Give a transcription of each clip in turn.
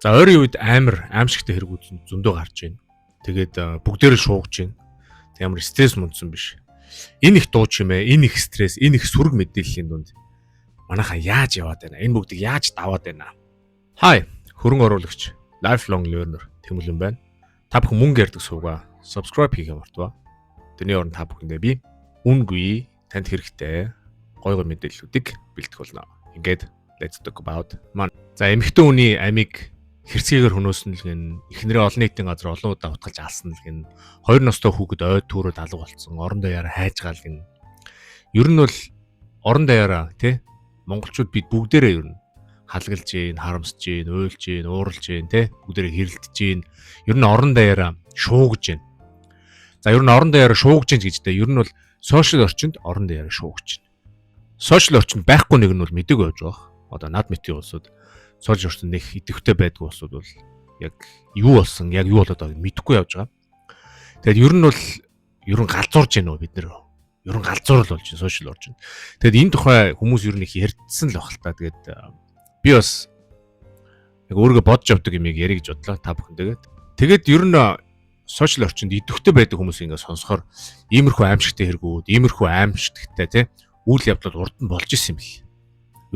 За, ойрын үед амар аимшигтай хэрэгүүд зөндөө гарч байна. Тэгээд бүгдээрээ шуугж байна. Тэг ямар стресс мундсан биш. Энэ их дуу чимээ, энэ их стресс, энэ их сөрөг мэдээллийн дунд манайхаа яаж яваад байна? Энэ бүгдийг яаж даваад байна? Hi, хөрөнгө оруулагч, lifelong learner Тэмүүлэн байна. Та бүхэн мөнгө ярьдаг сувгаа subscribe хийхээ мартваа. Тэрний оронд та бүхэндээ би үнэгүй, танд хэрэгтэй гой гой мэдээллүүдийг бэлтгэх болно. Ингээд let's talk about money. За, эмэгтэй хүний амийг хэрцгийгээр хөнөөсөн л гэн, эхнэрээ олон нийтийн газар олон удаа утгалж алсан л гэн, 2 настай хүүхэд ой түүрээд алга болцсон, орон даяараа хайжгаал гэн. Ер нь бол орон даяараа, тий, монголчууд бид бүгдээрээ ер нь халаглаж гин, харамсаж гин, уйлж гин, ууралж гин, тий, бүгдээрээ хэрэлдэж гин. Ер нь орон даяараа шуугж гин. За, ер нь орон даяараа шуугж гин гэж дээ. Ер нь бол social орчинд орон даяараа шуугж гин. Social орчинд байхгүй нэг нь бол мэдээгүй явж байгаа. Одоо над мэтийн улсууд social орчинд нэг идэвхтэй байдгүй улсууд бол яг юу болсон, яг юу болоод байгааг мэдэхгүй явж байгаа. Тэгээд ер нь бол ер нь галзуурж гин үү бид нэр. Ер нь галзуурл болж байна social орчинд. Тэгээд энэ тухай хүмүүс ер нь их ярьдсан л баг л та. Тэгээд би бас яг өөрийгөө бодож явдаг юм ярих гэж бодлоо та бүхэндээ. Тэгээд ер нь social орчинд идэвхтэй байдаг хүмүүс ингээд сонсохоор иймэрхүү аимшигтай хэрэгүүд, иймэрхүү аимшигтай, тий, үйл явдлууд урд нь болж исэн юм бэл.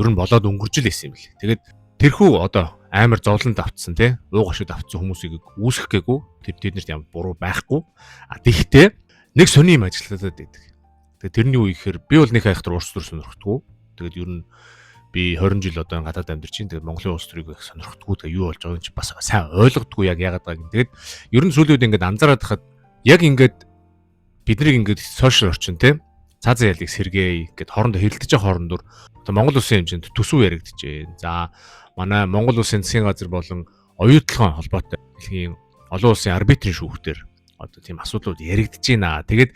Ер нь болоод өнгөрч л исэн юм бэл. Тэгээд тэрхүү одоо амар зовлонд автсан, тий, ууг ашид автсан хүмүүсийг үүсгэх гээгүй, тэр тэднэрт ямар буруу байхгүй. А тэгтээ нэг сони юм ажиллаад байдаг. Тэгээд тэрний үе ихээр би бол нэг айхтар улс төр сонирхдаггүй. Тэгээд ер нь би 20 жил одоо гадаад амьдарч байна. Тэгээд Монголын улс төрийг их сонирхдаггүй. Тэгээд юу болж байгааг ч бас сайн ойлгодгүй, яг яагаад байгааг. Тэгээд ер нь сүүлийн үед ингээд анзаараад хахад яг ингээд биднийг ингээд social орчин, тий, цаазан ялыг сэргээе гэд хоорондоо хэрэлдэж байгаа хоорондор одоо Монгол улсын хэмжээнд төсөв яригдчихээн. За, манай Монгол улсын засгийн газар болон оюутлогын холбоотой дэлхийн олон улсын арбитрийн шүүхтэр одоо тийм асуудлууд яригдж байна. Тэгээд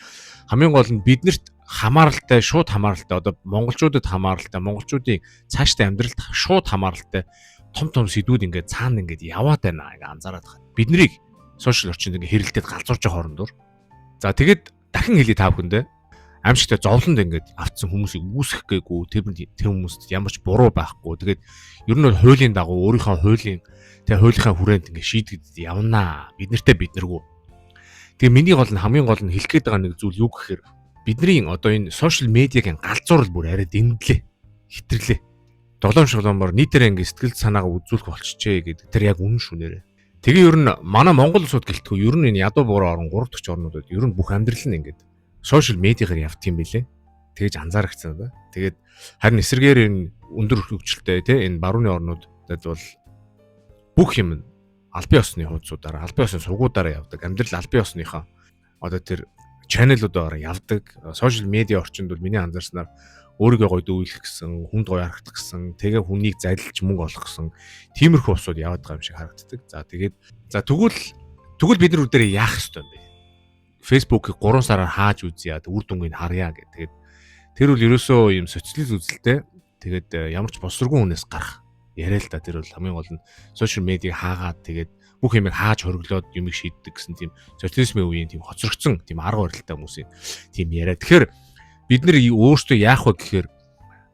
хамгийн гол нь биднэрт хамааралтай, шууд хамааралтай, одоо монголчуудад хамааралтай, монголчуудын цаашдаа амьдралд шууд хамааралтай том том сэдвүүд ингээд цаана ингээд яваад байна. Ингээд анзаараад байна. Биднийг social орчинд ингээд хэрэлдээд галзуурч байгаа хоорондор. За, тэгээд дахин хэлье та бүхэндээ, аимшигтай зовлонд ингээд автсан хүмүүсийг үүсгэх гээгүй, тэр тэр хүмүүст ямар ч буруу байхгүй. Тэгээд ер нь бол хуулийн дагуу өөрийнхөө хуулийн тэгээ хуулийнхаа хүрээнд ингээд шийдэгдэд явнаа. Бид нартэй бид наргүй. Тэгээ миний гол нь, хамгийн гол нь хэлэх гээд байгаа нэг зүйл юу гэхээр бидний одоо энэ social media-гийн галзуурал бүр арай дэндлээ. Хэтрлээ. Долоон шоломор нийтээр ингээд сэтгэл санаагаа үзүүлэх болчихжээ гэдэг тэр яг үнэн шүү нэрээ. Тэгээ ер нь манай Монгол улсууд гэлтгүй, ер нь энэ ядуу буурай орон 3 дахь орнуудад ер нь бүх амьдрал нь ингээд social media-гаар явдсан юм билэ. Тэгэж анзаарчихсан да. Тэгээд харин эсрэгээр энэ өндөр хөгжилтэй, те, энэ барууны орнуудад бол бүх юм албан ёсны хуудасуудаараа, албан ёсны сувгуудаараа явдаг. Амьдрал албан ёсныхоо одоо тэр channel уудаараа явдаг. Social media орчинд бол миний анзаарснаар өөрийгөө гоё дүүйлэх гэсэн, хүнд гоё харагдах гэсэн, тэгээ хүнийг залилж мөнгө олох гэсэн тиймэрхүү усууд яваад байгаа юм шиг харагддаг. За, тэгээд за тэгвэл тэгвэл бид нар үдээрээ яах ёстой юм бэ? Facebook-ыг 3 сараар хааж үзье, үр дүнгийг харъя гэх. Тэгээд тэр бол ерөөсөө ийм социалист үзэлтэй. Тэгээд ямар ч боловсргүй хүнээс гарах яриа л да. Тэр бол хамгийн гол нь social media-г хаагаад, тэгээд бүх юмыг хааж хориглоод юмыг шийддэг гэсэн тийм социализмын үеийн тийм хоцрогдсон тийм арга барилтай хүмүүсийн тийм яриа. Тэгэхээр бид нар өөрсдөө яах вэ гэхээр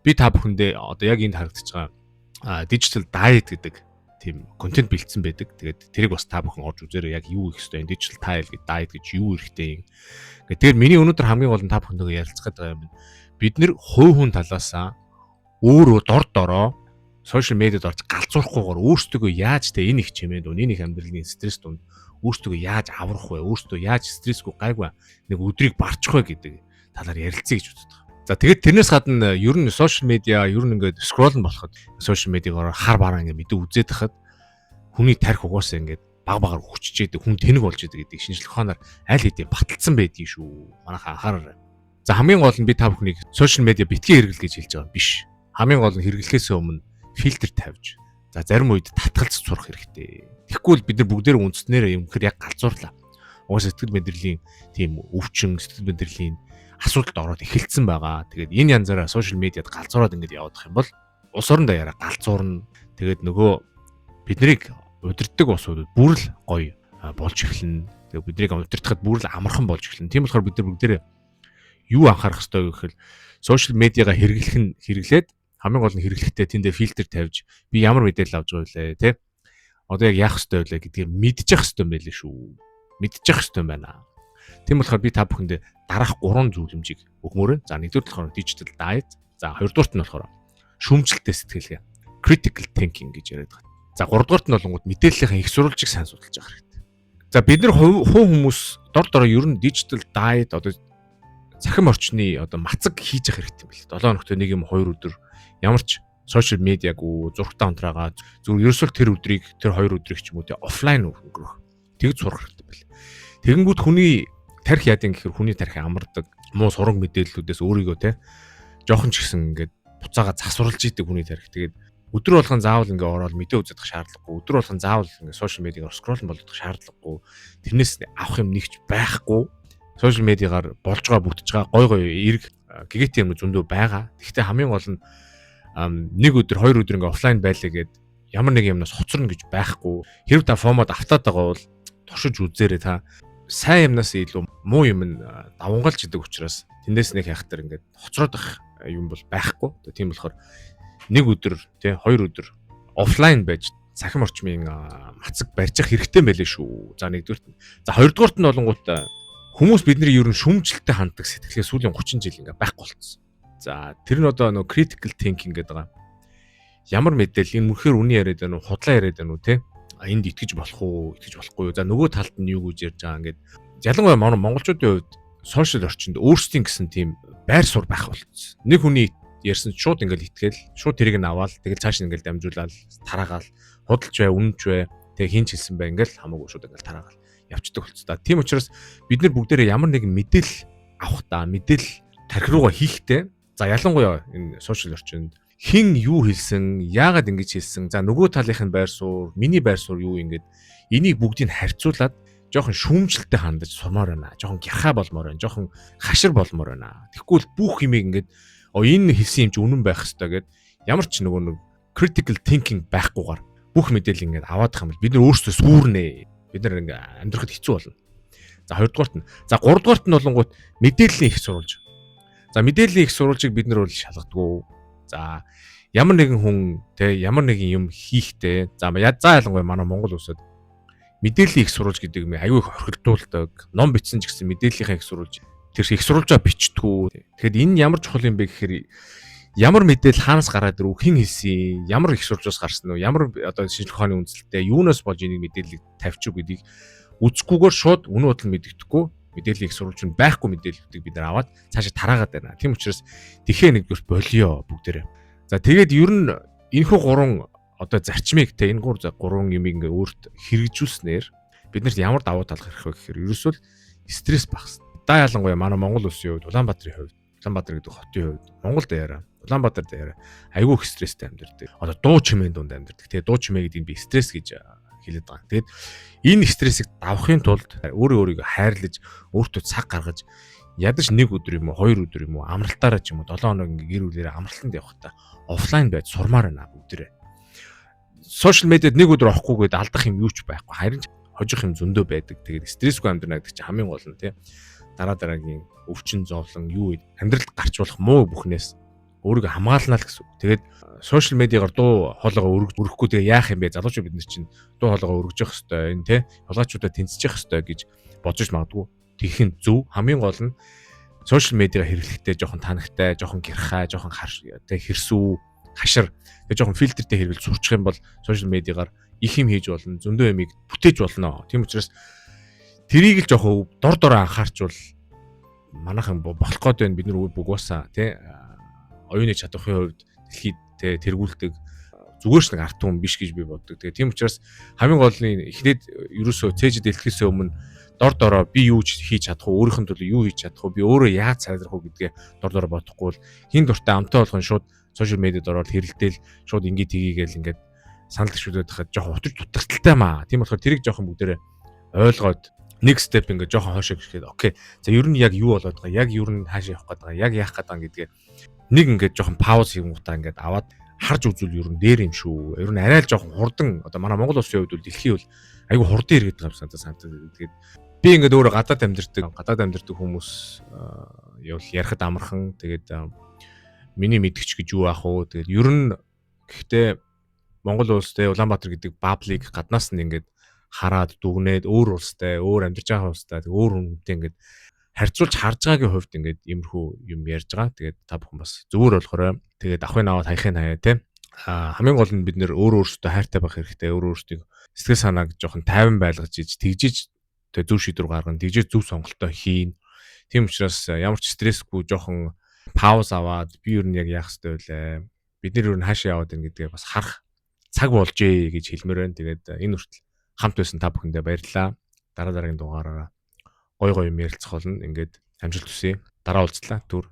би та бүхэндээ одоо яг энд харагдаж байгаа digital diet гэдэг тийм контент бэлдсэн байдаг. Тэгээд тэрийг бас та бүхэн орж үзээрэй. Яг юу их ёстой, digital diet гэдэг diet гэж юу хэрэгтэй юм. Тэгэхээр миний өнөөдөр хамгийн гол нь та бүхэнтэйгээ ярилцах гэдэг юм. Бид нэр хувь хүн талаасаа өөрөө дор дороо social media-д орж галзуурахгүйгээр өөрсдөө яаж те энэ их чимээ дунд, энэ их амьдралын стресс дунд өөрсдөө яаж аврах вэ? Өөрсдөө яаж стрессгүй гайгүй нэг өдрийг барчих вэ гэдэг талаар ярилцъя гэж боддог. За, тэгээд тэрнээс гадна ер нь social media ер нь ингээд scroll нь болоход, social media-гаар хар бараа ингээд мэдээ үзээд хахад хүний тархи угаасаа ингээд баг багаар хүчиж идэг, хүн тэнэг болж идэг гэдэг шинжлэх ухаанаар аль хэдийн баталсан байдгийг шүү. Манайхан анхаараарай. За, хамгийн гол нь би та бүхнийг social media битгий хэрэгэл гэж хэлж байгаа юм биш. Хамгийн гол нь хэрэглэхээс өмнө фильтр тавьж, за, зарим үед татгалзаж сурах хэрэгтэй. Тэгэхгүй бол бид нар бүгдээр үндснээр юм гэхээр яг галзуурлаа. Угаасаа сэтгэл мэдрэлийн тийм өвчин, сэтгэл мэдрэлийн асуудалд ороод эхэлсэн байгаа. Тэгээд энэ янзаараа social media-д галзуураад ингэж явах юм бол улс орон даяараа галзуурна. Тэгээд нөгөө биднийг удирддаг улсууд бүр л гоё болж эхэлнэ. Тэгээд биднийг удирдахад бүр л амархан болж эхэлнэ. Тийм болохоор бид нар бүгдээрээ юу анхаарах ёстой гэхээр social media-га хэрэглэх нь хэрэглээд, хамгийн гол нь хэрэглэхдээ тэндээ фильтр тавьж, би ямар мэдээлэл авч байгаа вэ, те, Одоо яг яах ёстой вэ гэдгийг мэдчих ёстой юм байлээ шүү. Мэдчих ёстой юм байна. Тийм болохоор би та бүхэндээ дараах гурван зөвлөмжийг өгмөр байна. За, нэгдүгээр болохоор digital diet. За, хоёрдугаарт нь болохоор шүүмжлэлтэй сэтгэлгээ. Critical thinking гэж яриад байгаа. За, гуравдугаарт нь болонгууд мэдээллийн их сурвалжийг сайн судалж явах хэрэгтэй. За, бид нар хувь хүмүүс дор дороо ер нь digital diet, одоо цахим орчны одоо мацаг хийж явах хэрэгтэй юм байна. 7 хоногт нэг юм хоёр өдөр ямар ч social media гүй, зурагтай унтраагаа, зүгээр ерөөсөө тэр өдрийг, тэр хоёр өдрийг ч юм уу те офлайн өнгөрөх. Тэгж сурах хэрэгтэй байл. Тэгэнгүүт хүний тархи яадаг гэхээр хүний тархи амардаг. Муу суранг мэдээллүүдээс өөрийгөө те жоохон ч гэсэн ингээд буцаага засварлаж идэг хүний тархи. Тэгээд өдөр болгон заавал ингээ ороод мэдээ үзэх шаардлагагүй. Өдөр болгон заавал ингээ social media гаар scroll болгох шаардлагагүй. Тэрнээс авах юм нэгч байхгүй. Social media гаар болж байгаа, бүтэж байгаа гой гой эрг гэгэт юм зөндөө байгаа. Гэхдээ хамгийн гол нь нэг өдөр, хоёр өдөр ингээ офлайн байлаа гэд ямар нэг юмнаас хоцорно гэж байхгүй. Хэрв та FOMO д автаад байгаа бол туршиж үзээрэй та. Сайн юмнаас илүү муу юм нь давангалж идэг учраас тэндээс нэг яхтар ингээд хоцроод ах юм бол байхгүй. Тийм болохоор нэг өдөр тий хоёр өдөр офлайн байж цахим орчмын мацаг барьж явах хэрэгтэй байлээ шүү. За, нэгдүгээрт нь. За, хоёрдугаарт нь болонгууд хүмүүс бидний ер нь шүүмжлэлтэй ханддаг сэтгэлгээ сүүлийн 30 жил ингээ байхгүй болцсон. За, тэр нь одоо нөгөө critical thinking гэдэг байгаа. Ямар мэдээлэл энэ мөрхөр үний яриад байна уу, худлаа яриад байна уу те? Энд итгэж болох уу, итгэж болохгүй юу? За, нөгөө талд нь юу гэж ярьж байгаа, ингээд ялангуяа манай монголчуудын хувьд social орчинд өөрсдийн гэсэн тийм байр суурь байх болцсон. Нэг хүний ярьсан шууд ингээл итгээл, шууд тэрийг нь аваад, тэгэл цааш нь ингээл дамжуулаад тараагаал, худалч бай, үнэнч бай, тэгээ хин ч хэлсэн бай, ингээл хамаагүй шууд ингээл тараагаал явцдаг болцсон. Та. Тийм учраас бид нар бүгдээрээ ямар нэгэн мэдээлэл авахдаа, мэдээлэл тархи руугаа хийхдээ, за, ялангуяа энэ social орчинд хэн юу хэлсэн, яагаад ингэж хэлсэн, за, нөгөө талынх нь байр суурь, миний байр суурь юу, ингээд энийг бүгдийг харьцуулаад жоохон шүүмжлэлтэй хандаж сурмаар байна. Жоохон гярхаа болмоор байна. Жоохон хашир болмоор байна. Тэгэхгүй бол бүх юмыг ингээд энэ хэлсэн юм чи үнэн байх ёстой гэд ямар ч нөгөө нэг critical thinking байхгүйгээр бүх мэдээлэл ингээд аваадах юм бол бид нар өөрсдөө сүүрнэ. Бид нар ингээд амьдрахад хэцүү болно. За, хоёрдугаарт нь. За, гуравдугаарт нь болонгууд мэдээллийн их сурвалж. За, мэдээллийн их сурвалжийг бид нар бол шалгадаггүй. За, ямар нэгэн хүн те ямар нэгэн юм хийхдээ, за за ялангуяа манай Монгол улсад мэдээллийн их сурвалж гэдэг юм аюу их орхигдуулдаг. Ном бичсэн ч гэсэн мэдээллийнхаа их сурвалж, тэр их сурвалжаа бичдэггүй. Тэгэхээр энэ ямар чухал юм бэ гэхээр ямар мэдээлэл хаанаас гараад ирв, хэн хэлсэн, ямар их сурвалжаас гарсан уу, ямар одоо шинжлэх ухааны үндэслэлтэй, юунаас болж энийг мэдээллийг тавьчих гэдгийг үзэхгүйгээр шууд үнэн бодол мэддэхгүй, мэдээллийн их сурвалж нь байхгүй мэдээллүүдийг бид нар аваад цаашаа тараагаад байна. Тийм учраас тэхээ нэгдүгээр болио бүгдээрээ. За, тэгээд ер нь энэхүү гурван одоо зарчмыг те, энэ гурван юмыг ингээ өөрт хэрэгжүүлснээр биднэрт ямар давуу тал гарах вэ гэхээр ерөөсөө л стресс багасна. Да, ялангуяа манай Монгол улсын хувьд, Улаанбаатарын хувьд, Улаанбаатар гэдэг хотын хувьд, Монголд яриа, Улаанбаатар дээр айгүй их стресстэй амьдардаг. Одоо дуу чимээний дунд амьдардаг. Тэгээ дуу чимээ гэдэг нь би стресс гэж хэлээд байгаа. Тэгээд энэ стрессийг давахын тулд өөрөө өөрийгөө хайрлаж, өөртөө цаг гаргаж, ядаж нэг өдөр юм уу, хоёр өдөр юм уу амралтаараа ч юм уу, 7 хоног ингээ гэр бүлээрээ амралтанд явахдаа офлайн байж сурмаар байна бүгдээрээ. Social media д нэг өдөр орохгүйгээд алдах юм юу ч байхгүй. Харин хожих юм зөндөө байдаг. Тэгээд стрессгүй амьдрна гэдэг чинь хамгийн гол нь тий дараа дараагийн өвчин зовлон юу амьдралд гарч болох муу бүхнээс өөрийгөө хамгаална л гэсэн үг. Тэгээд social media гаар дуу хоолойгоо өргөхгүй тэгээ яах юм бэ? Залуучууд бид нар чинь дуу хоолойгоо өргөж явах хэвээр энэ те хулгайчуудаа тэнцэж явах хэвээр гэж бодож магадгүй. Тэгэх нь зөв. Хамгийн гол нь social media хэрэглэхдээ жоохон танагтай, жоохон гярхай, жоохон тэ хэрсүү, хашир, тэгээ жоохон фильтртэй хэрэглэж сурчих юм бол social media гаар их юм хийж болно, зөндөө юмыг бүтээж болно. Тийм учраас тэрийг л жоохон дор дор анхаарчвал манайхан болох гээд байна. Бид нар бүгуусаа тий оюуны чадварын хувьд дэлхийд тий тэргүүлдэг зүгээр ч нэг ард түмэн биш гэж би боддог. Тэгээ тийм учраас хамгийн гол нь эхнээд ерөөсөө цээжид дэлгэхээс өмнө дор дороо би юу хийж чадах уу, өөрийнх нь төлөө юу хийж чадах уу, би өөрөө яаж сайжрах уу гэдгээ дор дороо бодохгүй бол хин дуртай амтай болгон шууд social media д ороод хэрэлдээл, шууд ингээ тгийгээл ингээд санал төвшүүлээд байхад жоохон утаж дутагдaltaй маа. Тийм болохоор тэрийг жоохон бүгдээрээ ойлгоод нэг step ингээ жоохон хойшоо гэхэд okay. За, ер нь яг юу болоод байгаа, яг ер нь хаашаа явах гээд байгаа, яг яах гээд байгаа гэдгээ нэг ингээд жоохон pause хийнгуудаа ингээд аваад харж үзвэл ер нь дээр юм шүү. Ер нь арай л жоохон хурдан, одоо манай Монгол улсын хувьд бол дэлхий бол айгүй хурдан эргээд байгаа юм санагдаад. Тэгээд би ингээд өөрөө гадаад амьдардаг хүмүүс явал ярихад амархан. Тэгээд миний мэдгч гэж юу аах вэ? Тэгээд ер нь гэхдээ Монгол улс те, Улаанбаатар гэдэг bubble ыг гаднаас нь ингээд хараад дүгнээд, өөр улстай, өөр амьдарч байгаа улстай, өөр хүнтэй ингээд харьцуулж харж байгаагийн хувьд ингээд иймэрхүү юм ярьж байгаа. Тэгээд та бүхэн бас зөвөр болохоор тэгээд авахын аваад, хаяхын хаяа те. А хамгийн гол нь бид нэр өөр өөрсдөө хайртай байх хэрэгтэй. Өөр өөрсдийг сэтгэл санааг жоохон тайван байлгаж иж тэгжиж тэг зөв шийдвэр гаргана. Тэгжиж зөв сонголтоо хийн. Тийм учраас ямар ч стрессгүй жоохон pause аваад, би ер нь яг яах ёстой вэ? Бид нар ер нь хаашаа яваад байна гэдгээ бас харах цаг болжээ гэж хэлмээр байна. Тэгээд энэ хүртэл хамт байсан та бүхэндээ баярлалаа. Дараа дараагийн дугаараараа гоё гоё юм ярилцах болно. Ингээд амжилт хүсье. Дараа уулзлаа. Түр.